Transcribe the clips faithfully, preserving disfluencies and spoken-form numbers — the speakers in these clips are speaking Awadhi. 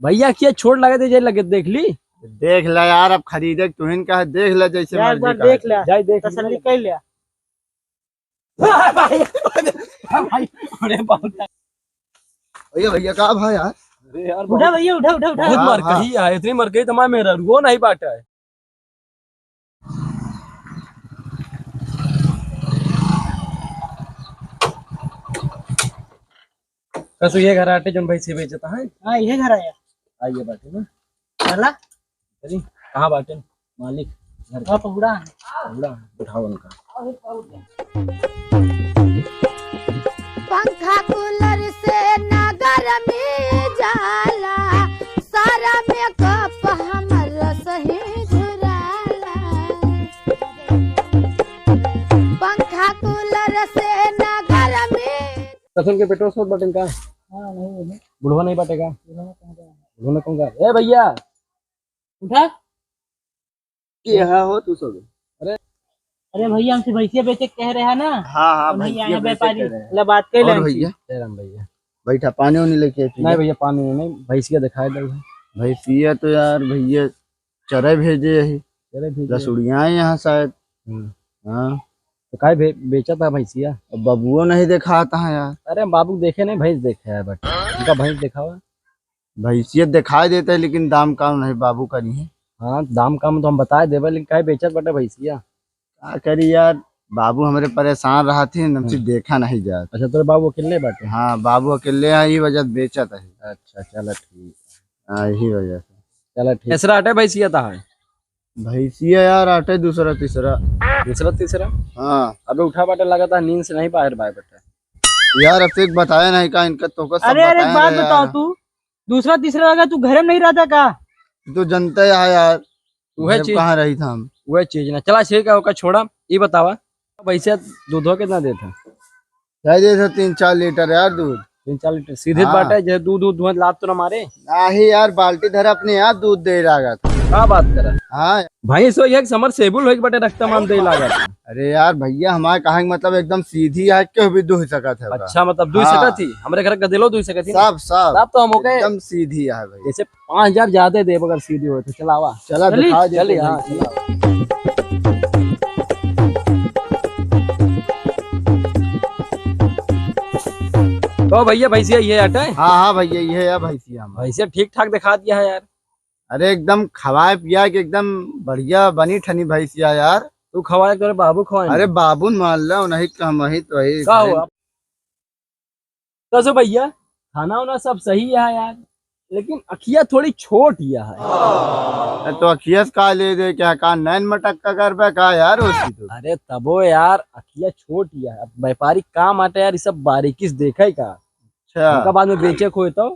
भैया, अखिया छोट लगे थे, जे लगे देख ली। देख ला यार, अब खरीदे के तुहिन का है, देख ला जैसे जा, एक मर्जी बार का देख है। ला, जाए देख ली। तसल्ली कर लिया। भाई, अरे बहुत भैया, भैया, का भा यार? अरे यार, उठा बहुत भैया, उठा, उठा, उठा। बहुत हाँ, मर हाँ। कही है, इतनी मर कही तो मैं मेरा रुओ नहीं बाटा है। कसो ये घर आटे जोन भैंसी बेचता है? हाँ, ये घर आया। आइए बाटे ना। चला। अरे, कहाँ बाटे मालिक घर का? हाँ, पहुड़ा है। पहुड़ा है, उठाओ उनका। पंखा कूलर से ना गरमी जाला, सारा मेकअप हमर सही झुराला। पंखा कूलर से ना गरमी। कसम के पेट्रोल सोत बटन का? हाँ, नहीं है। बुढ़वा नहीं बाटे का? बुढ़वा कौन का? बुढ़वा कौन का? ए भैया, उठा। के हा हो तू सब? अरे, अरे भैया, हमसे भैंसिया बेचे के कह रहे हैं ना। हाँ, हाँ, तो नहीं भैंसिया आए हैं बेचे व्यापारी। कह रहे हैं। ला बात कर और ले। भैया? जय राम भैया। बैठा, पानी उनी लेके पी नहीं ले। भैया, पानी नहीं, भैंसिया दिखाए दो। भैंसिया तो यार भैया चरे भेजे यही। चरे भेजे। लसुड़िया है यहाँ शायद। हम्म। हाँ। तो काहे बे-, बेचा था भैंसिया? अब बबुओ नहीं देखाता है यार। अरे बाबू देखे नहीं, भैंस देखे है बट। उनका भैंस दिखावा। भैंसिया दिखाई देते हैं, लेकिन दाम काम नहीं बाबू करी है। हाँ, दाम काम तो हम बताए देबे, लेकिन काहे बेचत बाटे भैंसिया? का करी यार, बाबू हमरे परेशान रहत ही, हमसे हम्म। देखा नहीं जात। अच्छा, तोरे बाबू अकेले बाटे? हाँ, बाबू अकेले हैं, यही वजह से बेचत है। अच्छा, चला ठीक। हाँ, यही वजह से। चला ठीक। तीसरा अटे भैंसिया ता है? भैंसिया यार, अटे दूसरा, तीसरा। दूसरा, तीसरा? हाँ। अबे उठा बाटे, लगातार नींद से नहीं बाहर बाय बाटे। यार, अब तक बताया नहीं का, इनका तो का सब अरे, अरे, एक बताया बात रहे बताओ यार। तू, दूसरा, तीसरा लगा, तू घरे में नहीं रहता का? तू तो जनता है यार, वह घर चीज, कहाँ रही था हम? वह चीज ना। चला, ठीक है, ओका छोड़ा। ये बतावा, भैंसिया दूधो कितना देता? दे दे तो तीन चार लीटर यार दूध। तीन चार लीटर सीधे हाँ। बाटे, जे दूध, दूध धुआं लात तो ना मारे। नाही यार, बाल्टी धर अपने आप दूध दे लागत। का बात करा? हाँ। भैंस हो एक submersible हो एक बटे रखता मान दे लागत। अरे यार भैया, हमारे कहा के मतलब एकदम सीधी है, क्यों भी दूह सकत है ओका। अच्छा, मतलब दूह हाँ। सकत ही? हमरे घर का दिलो दूह सकत ही ना? सब, सब। तब तो हम ओके एकदम सीधी है भाई। जैसे पाँच हजार ज्यादा देब अगर सीधी हो तो। चलावा। चला, चली, दिखा दे चली, तो हाँ, भाई। चलावा। तो भैया, भैंसिया ये हटे? हाँ, हाँ भैया, ये है भैंसिया हमार। भैंसिया ठीक ठाक दिखा दिया है यार। अरे एकदम खवाए पिया के एकदम बढ़िया बनी ठनी भैंसिया यार। तू खवाए, तोरे बाबू खवाए अरे ना? बाबू न मान ला, नहीं कम वही तो वही का हुआ? कैसे भैया, खाना वाना सब सही है यार, लेकिन अखिया थोड़ी छोट ही है। अरे तो अखिया से का ले दे, क्या का नैन मटक्का करबे का यार, ओसी तो। अरे तबो यार, अखिया छोट ही है। अब व्यापारी काम आटे यार, ये सब बारीकी से देखे का। अच्छा। उनका बाद में बेचे खोए तो।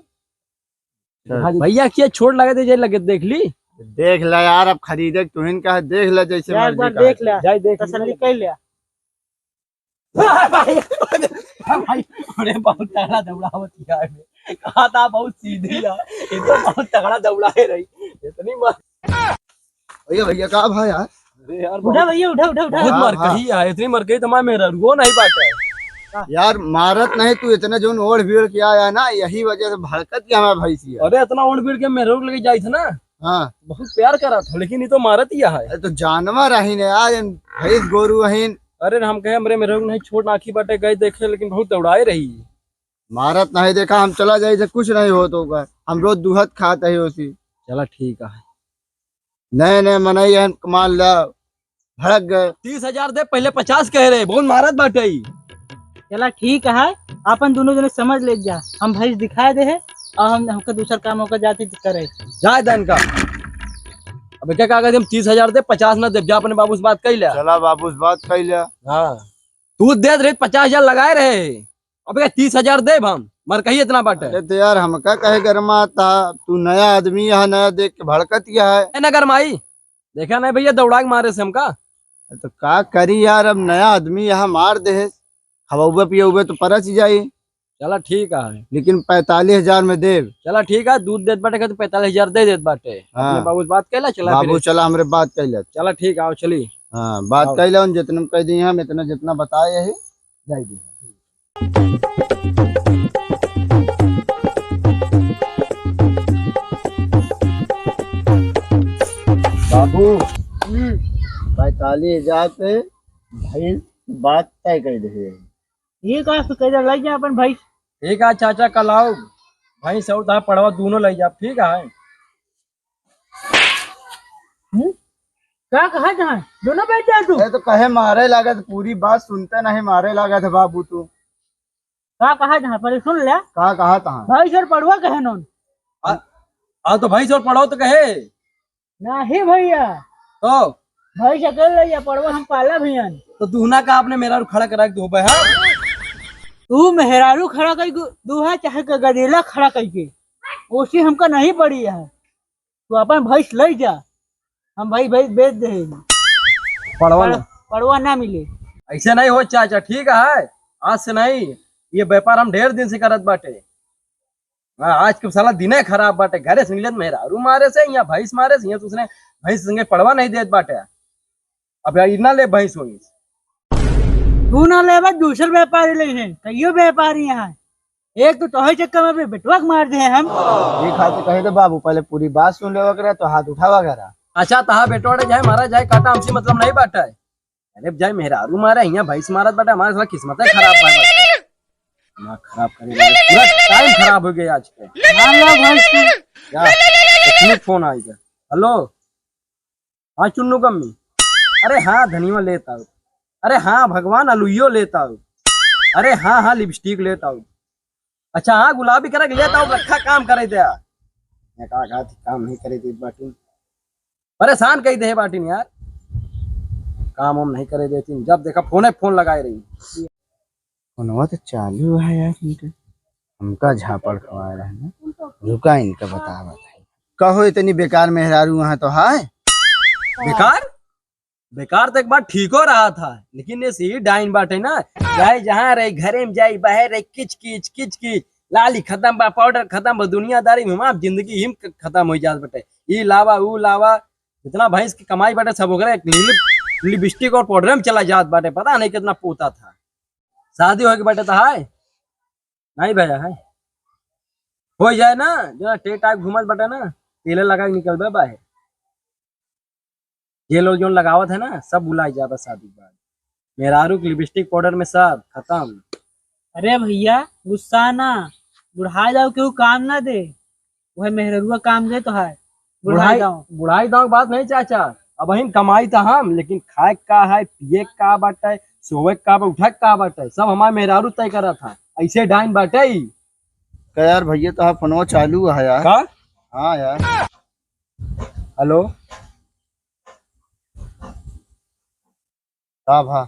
अच्छा। भैया, अखिया छोट लगे थे, जे लगे देख ली। देख ला यार, अब खरीदे के तुहिन का है, देख ला जैसे यार, एक मर्जी बार का देख है। ला, जाए देख तसल्ली ली। कर लिया। भाई, भाई, अरे बहुत तगड़ा दौड़ावत यार। कहा था बहुत सीधी है, ये तो बहुत तगड़ा दौड़ाए रही। इतनी मार। भैया, भैया, का भा यार? अरे यार, उठा बहुत, भैया, उठा, उठा, उठा। बहुत हाँ, मार हाँ। कही है, इतनी मार कही तो मैं मेरा रुओ नहीं बाटा है। यार, मारत नहीं तू, इतना जोन ओढ़ बीड़ के आया ना, यही वजह से भड़कत ही हमारा भैंसिया। अरे इतना ओढ़ बीड़ के मेरे लगे जाई था ना, हाँ। बहुत प्यार करा था, लेकिन ये तो मारत ही है। अरे तो जानवर अहिन यार, इन भैंस गोरू अहिन। अरे हम कहे, हमरे मेहरारू नहीं छोट आँखी बाटे, गए देखे, लेकिन बहुत दौड़ाए रही। मारत नहीं देखा, हम चला जाई से कुछ नहीं होत होगा, हम रोज दूहत खात है ओसी। चला ठीक है। नहीं, नहीं, मनई है, मान ला, भड़क गए। तीस हजार दे, पहले पचास कह रहे, बहुत मारत बाटे ई। चला ठीक है, अपन दोनों जने समझ ले जा, हम भैंस दिखाए दे है और हम, हमका दूसर काम होकर जाती करे। जाए दे इनका। अब क्या कहा, हम तीस हजार दे, पचास ना दे, जा अपने बाबू से बात कर ले। चला बाबू से बात कर ले। हाँ, तू दे रहे पचास हजार लगाए रहे, अब ये तीस हजार देब हम, मर कही इतना बाटे। अरे तो यार, हमका कहे गरमा था, तू नया आदमी यहाँ, नया देख के भड़कत यहाँ है। ए, ना गरमाई, देखा नहीं भैया, दौड़ा के मारे से हमका। तो का करी यार, अब नया आदमी यहाँ मार दे, खवौबे पियौबे तो परच जाई। चला ठीक है। लेकिन पैंतालीस हजार में देब। चला ठीक है, दूध देत बाटे का तो पैंतालीस हजार दे देत बाटे। हाँ। अपने बाबू से बात कैला, चला बाबू फिर। चला हमरे बात कैला। चला ठीक है, आओ चली। हाँ, बात आओ। कैला, उन जितने में कह दी हम, इतना जितना बताए यही, जाई दी। बाबू, हम्म। पैंतालीस हजार पे भैंस बात तय कर दे। ठीक है, फिर कह दे, लइ जा अपन भैंस। ठीक है चाचा, कल आओ, भैंस और तहाँ पड़वा दोनों लइ जा, ठीक है। हम्म? का कहा जहाँ दोनों बैठ जाओ तू? ए, तो कहे मारे लागत, पूरी बात सुनते नहीं, मारे लागत है बाबू तू। का कहा जहाँ पहले सुन ले। का कहा तहाँ? भैंस और पड़वा कहे नोन। आ, आ तो भैंस और पड़वा तो कहे। नहीं भैया। तो? भैंस अकेले या पड़वा हम पाला भी हन। तो दुहना का आपने मेहरारू खड़ा करा के दुहबे, हाँ? तू मेहरारू खड़ा कई दु-, दुहा चाहे ग-, गदेला खड़ा कई के, ओसी हमका नहीं पड़ी है। तू अपन भैंस लइ जा, हम भाई भैंस बेच दे। पड़वा पड़-, ना। पड़वा ना मिले। ऐसे नहीं हो चाचा, ठीक है, आज से नहीं, ये व्यापार हम ढेर दिन से करत बाटे। हाँ, आज के साला दिने खराब बाटे, घरे से निकलत मेहरारू मारे से, यहाँ भैंस मारे से, यहाँ तो उसने भैंस संगे पड़वा नहीं देत बाटे। अब यार, इतना ले भैंस होइस। तू ना लेबा, दूसर व्यापारी ले हैं, कईयो व्यापारी यहाँ। एक तो तोहे चक्कर में अभी बेटवा के मार दे हम। ये खातिर कहे तो बाबू, पहले पूरी बात सुन लेवा करा, तो हाथ उठावा करा। अच्छा, तहा बेटवा रे जाए, मारा जाए, काटा, हमसे मतलब नहीं बाटा है। अरे जाए, मेहरारू मारा, यहाँ भैंस मारत बाटा, हमारा साला किस्मत है खराब बा। दिमाग खराब करे लगे, पूरा टाइम खराब हो गया आज के। मार लो भैंस को। क्या? फोन आई क्या? हेलो, हाँ चुन्नू कम्मी। अरे हाँ धनिया लेत आओ। अरे हाँ भगवान अलुइयो लेत आओ। अरे हाँ हाँ लिपस्टिक लेत आओ। अच्छा हाँ गुलाबी कलर लेत आओ, रखा काम करे दे। मैं कहा कहा थी, काम नहीं करे दे बाटी। परेशान कही दे बाटी यार। काम हम नहीं करे देती, जब देखा फोने फोन लगाए रही। फोनवा तो चालू है यार इनके, हमका झापड़ खवाए रहे ना। रुका इनका बतावत है। कहो इतनी बेकार मेहरारू वहाँ तो है? बेकार? बेकार तो एक बार ठीको रहा था, लेकिन ये सी डाइन बाटे ना, चाहे जहाँ रहे, घरे में जाई, बाहर रहे, किच किच, किच किच, लाली खत्म बा, पाउडर खत्म बा, दुनियादारी में हमार जिंदगी हिम ख-, खत्म हो जात बाटे। ई लावा, ऊ लावा, जितना भैंस की कमाई बाटे सब ओकरे लिप-, लिपस्टिक और पाउडर में चला जात बाटे, पता नहीं कितना पोता था। शादी होके बाटे तो है? नहीं भैया है। हो जाए ना, जो टेक टाक घूमत बाटे ना, तेले लगा के निकलबे बाहर। ये लोग जो लगावत है ना, सब भुला जाबे शादी के बाद। मेहरारू के लिपस्टिक पाउडर में सब खत्म। अरे भैया, गुस्सा ना, बुढ़ा जाओ, केहू काम ना दे, वह मेहररुआ काम दे तो है। बुढ़ाई, बुढ़ाई दाव। बुढ़ाई दाव बात नहीं चाचा, अब हम कमाई तो हम, लेकिन खाए का है, पिए का बाटे, सोवे का बा, उठे का बाटे, सब हमारे मेहरारू तय करत है। ऐसे डाइन बाटे ई। का यार भैया, तो फोनवा चालू है यार। का? हाँ यार। हेलो। का भा?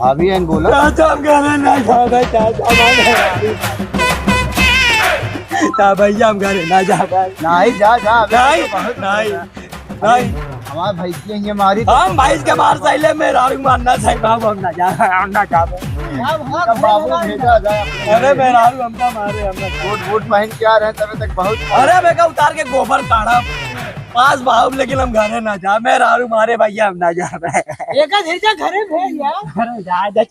अभी एन बोला। चाचा, हम घरे ना जाबे, चाचा, हम घरे। ना भैया, हम घरे ना जाबे। नहीं, जा, जा, अभी नहीं, तो बहुत नहीं, हो गया। नहीं। हमार भैंसिया ये मारी तो हम भैंस के मार सैले, मेहरारू मारना सही बाबू, हम ना जा, हम ना जाबे। अब बाबू भेजा जा। अरे मेहरारू हमका मारे, हम ना। कोट वोट पहन के आ रहे हैं, तबे तक बहुत। अरे बेटा, उतार के गोबर काढ़ा। पास बाबू, लेकिन हम घरे ना जा, मेहरारू मारे भैया, हम ना जा। एका भेजा घरे भेज यार। अरे जा, जा।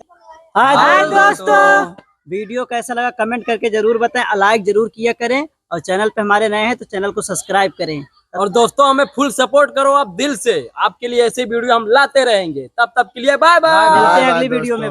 हाँ, हाँ, दोस्तों, दोस्तों। वीडियो कैसा लगा कमेंट करके जरूर बताएं, लाइक जरूर किया करें और चैनल पे हमारे नए हैं तो चैनल को सब्सक्राइब करें। और दोस्तों, हमें फुल सपोर्ट करो आप दिल से, आपके लिए ऐसे वीडियो हम लाते रहेंगे। तब तक के लिए बाय बाय। बाय बाय। मिलते हैं अगली वीडियो में।